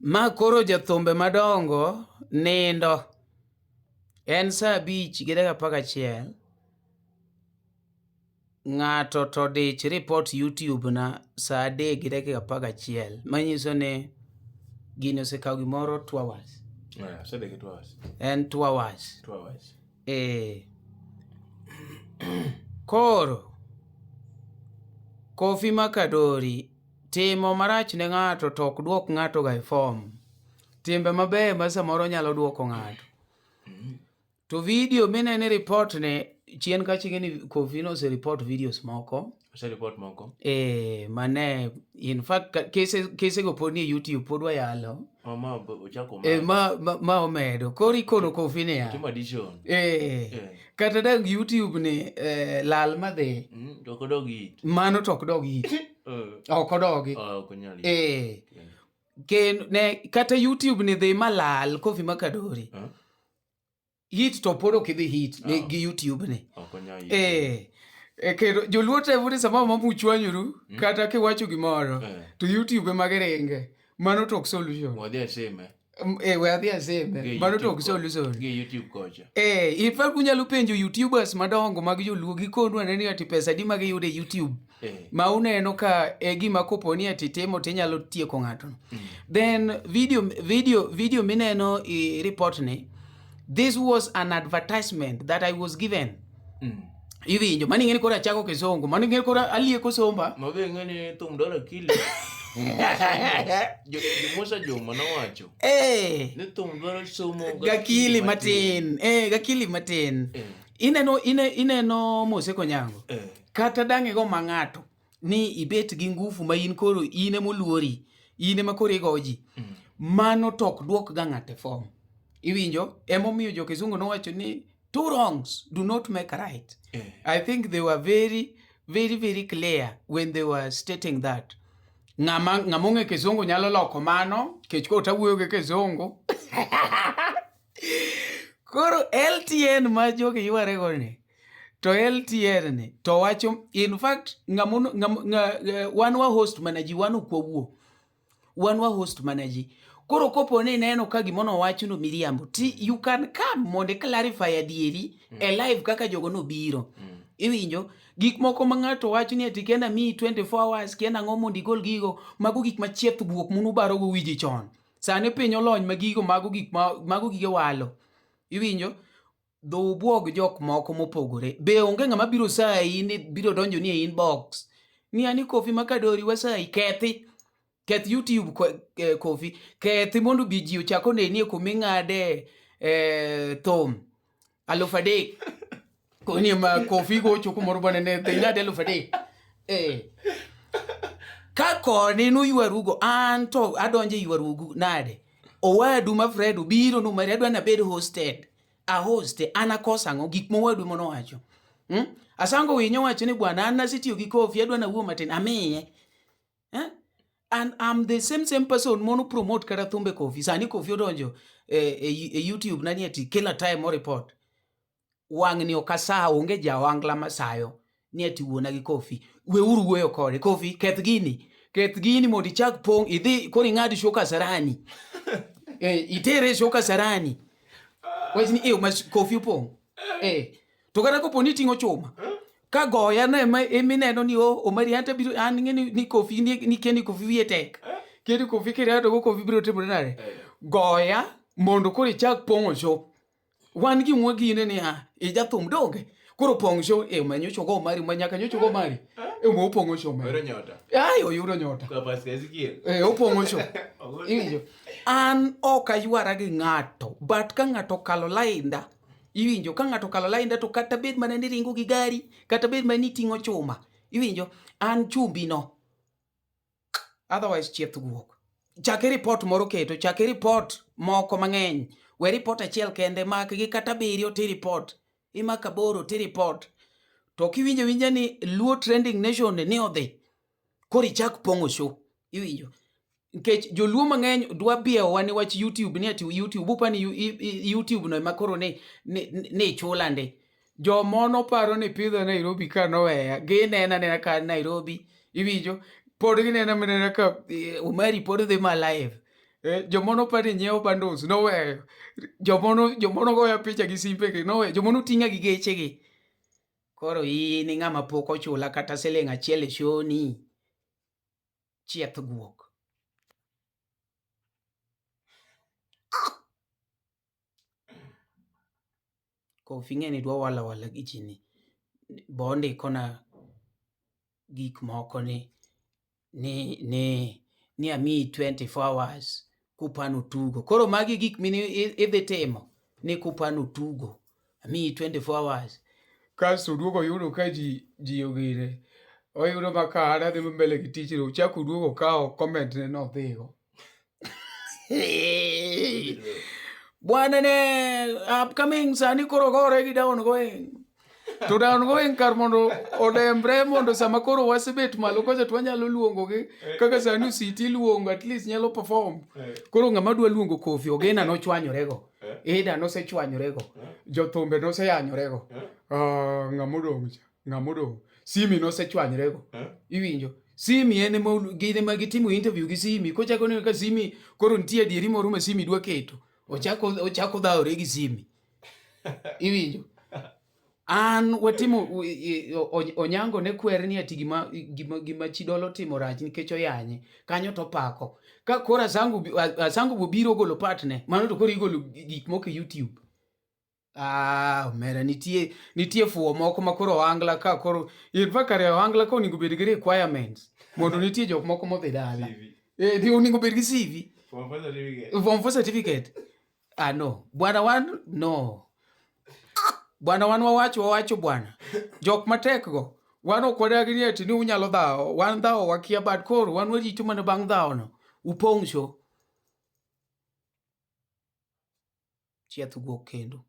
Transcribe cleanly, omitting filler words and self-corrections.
Ma koro jothumbe madongo nindo. En saa 5:11. Ng'ato to dich report YouTube na saa 3:11. Manyiso ni gini osekawo gimoro 2 hours. Yeah, osedhi gi 2 hours. En 2 hours. 2 hours. Eh. Koro Kofi Makadori timo marach ne ng'ato to ok duok ng'ato ga e form. Timbe mabeyo ma samoro nyalo duoko ng'ato. To video minene report ne chien kacha ing'e ni Kofi nose report videos moko. Ose report moko. Eh, mane in fact kese kese go pod ni e YouTube pod wayalo. Oh, ma ochako Eh, ma omedo. Koro ikono Kofi niya. Timo addition. Eh. Eh. Kata dang YouTube ni lal madhi. To ok odog it. Mano to ok dog it. Ok odogi. Oh, ok onyal it. Eh. Ken ne kata YouTube ni dhi malal Kofi Makadori. Huh? Hit to pod ok idhi hit ne Oh. gi YouTube ni. Ok onyal hit. Eh. E kendo joluo temo ni samoro ma muchwanyuru kata kiwacho gimoro to YouTube ema giringe. Mano to ok solution. Wadhi aseme. Eh, we adhi aseme. Gi Mano to YouTube ok solution. Gi YouTube kocha. Eh, in fact unyalo penjo YouTubers madongo mag joluo gikonu ane ni ati pesa adi ma giyudo e YouTube. Ma uneno ka e gima kopo ni ati timo tinyalo tieko ng'ato. Then video mineno i report ni this was an advertisement that I was given. Iwinjo, mano ing'e ni koro achako kisungu, mano ing'e ni koro alieko somba. Mabe ing'e ni thum dwaro akili. Musa Juma nowacho. Ni thum dwaro somo gakili matin. Gakili matin. Ineno Mose Konyango. Kata dang' igo ma ng'ato ni ibet gi ngufu ma in koro in ema oluori, in ema koro igo ji. Mano to ok duok ga ng'ato e form. Iwinjo? Emomiyo jo Kizungu nowacho ni two wrongs do not make a right. I think they were very, very, very clear when they were stating that. Ng'ama ong'e Kizungu nyalo loko mano, kech koro tawuoyo gi Kizungu. Koro LTN ma jogi yware go ni, to LTN ni, to wacho, in fact, wan wa host mana ji, wan ok wawuo. Wan wa host mana ji. Koro kopo ni ineno ka gimono wachno miriambo, ti you can come mondo i clarify adieri e live kaka jogo nobiro. Iwinjo? Gik moko ma ng'ato wacho ni ati kenda miyi 24 hours, kenda ang'o mondo igol gigo, mago gik ma chieth guok munubaro go wiji chon. Sani piny olony ma gigo mago gik ma mago gige walo. Iwinjo? Dho ubwog jok moko mopogore. Be onge ng'ama biro sayi ni biro donjo ni e inbox. Ni ani Kofi Makadori wasayi kethi. Keth YouTube Kofi. Kethi mondo bi ji ochak oneni e kuma ing'ade thum. 3,000. Koni ma Kofi gocho kumoro bwana ne ing'ade 3,000. Ka koni nuywarugo, an to adonjo e ywarugu nade? Owadu ma Fred obiro no mari adwa nabed hosted. A host, an akosa ang'o? Gik ma owadu mono wacho. Asango Winyo wacho ni bwana an nasetiyo gi Kofi adwa nawuo matin amiye. And I'm the same person mono promote kata thumbe Kofi. Sani Kofi odonjo e YouTube nani ati kila time mo report. Wang'ni ok asaa, onge ja wangla masayo ni ati wuona gi Kofi. Weuru wuoyo kode. Kofi, keth gini. Keth gini mondo ichak pong', idhi koro ing'ad show Kasarani. Itere show Kasarani. Wach ni mas Kofi opong'. To kata kopo ni iting'o chuma. Ka goya no ema emineno ni o Omari an to biro an ing'e ni Kofi ni keni Kofi wiye tek. Keni Kofi kiriado go Kofi biro timore nade? Goya mondo koro ichak pong'o show. Wan gimwa gine ni ha ijathum donge. Koro pong' show ma nyocha ogo Omari ma nyaka nyocha ogo Omari. Ma opong'o show ma. Oyudo nyota. Ai oyudo nyota. Kwa Pascal Ezekiel. Opong'o show. Iwinjo. An ok aywara gi ng'ato, but ka ng'ato okalo lainda, iwinjo ka ng'ato okalo lainda to kata bed mana ni ringo gi gari, kata bed mana ni ting'o chuma, iwinjo an chumbi no. Otherwise chieth guok. Chake report moro keto, chake report moko mang'eny. We report achiel kende, mak gi kata 7 ti report. Imak 8 ti report. To kiwinjo winja ni Luo Trending Nation ni odhi, koro ichak pong'o show. Iwinjo. Nikech joluo mang'eny dwa biewowa ni wach YouTube ni ati YouTube upa ni YouTube no ema koro ni chula ndi. Jomono paro ni pidho Nairobi ka noweya. Ginena anena ka Nairobi. Iwinjo? Pod ginena minena ka Omari pod dhi ma live. Eh, jomono pani nyiewo bundles noweyo. Jomono jomono goya picha gi simbegi noweyo. Jomono ting'a gi gechegi. Koro in ng'ama pok ochula kata siling achiel e shoni. Chieth guok. Kofi ing'e ni dwa wala wala gi ji ni. Bo ondikona gik moko ni ni ni ni amiyi 24 hours kupano tugo. Koro magi gik mini idhi timo ni kupano tugo. Amiyi 24 hours. Kasto oduogo oyudo ka ji ji ogire. Oyudo ma ka an adhi mbele gi tich ochako oduogo okawo comment ne nodhigo. Bwana ne upcoming sani koro gore gi down going. To down going kar mondo odembre mondo sama koro wasebet malo kocha to wanyalo luongogi kaka sani Ositi iluongo at least nyalo perform. Koro ng'ama dwa luongo Kofi Ogena nochwanyorego. Ida nosechwanyorego. Jothumbe noseyanyorego. Ah, ng'ama odong' cha. Ng'ama odong'. Simi nosechwanyrego. Eh? Iwinjo? Simi en ema gin ema gitimo interview gi Simi. Kochako neno ka Simi koro nitie adieri moro ma Simi dwa keto. Ochako ochako dhawore gi Simi. Iwinjo? An watimo Onyango ne kwer ni ati gima gima gima Chidolo timo rach nikech oyanye. Kanyo to pako. Ka koro Asangu Asangu biro golo part ne, mano to koro igolo gik moko e YouTube. Ah, omera nitie nitie fuwo moko ma koro ohangla ka koro in fact kare ohangla ka onego bed gi requirements mondo nitie jok moko modhi dala. CV. Eh, di onego bed gi CV. Form four certificate. Form 4 certificate. Ah no. Bwana wan no. Bwana wan wawacho wawacho bwana. Jok matek go. Wan ok wadagi ni ati ni unyalo dhawo. Wan dhawo wakia but koro wan warito mana bang' dhawo no. Upong' show. Chieth guok kendo.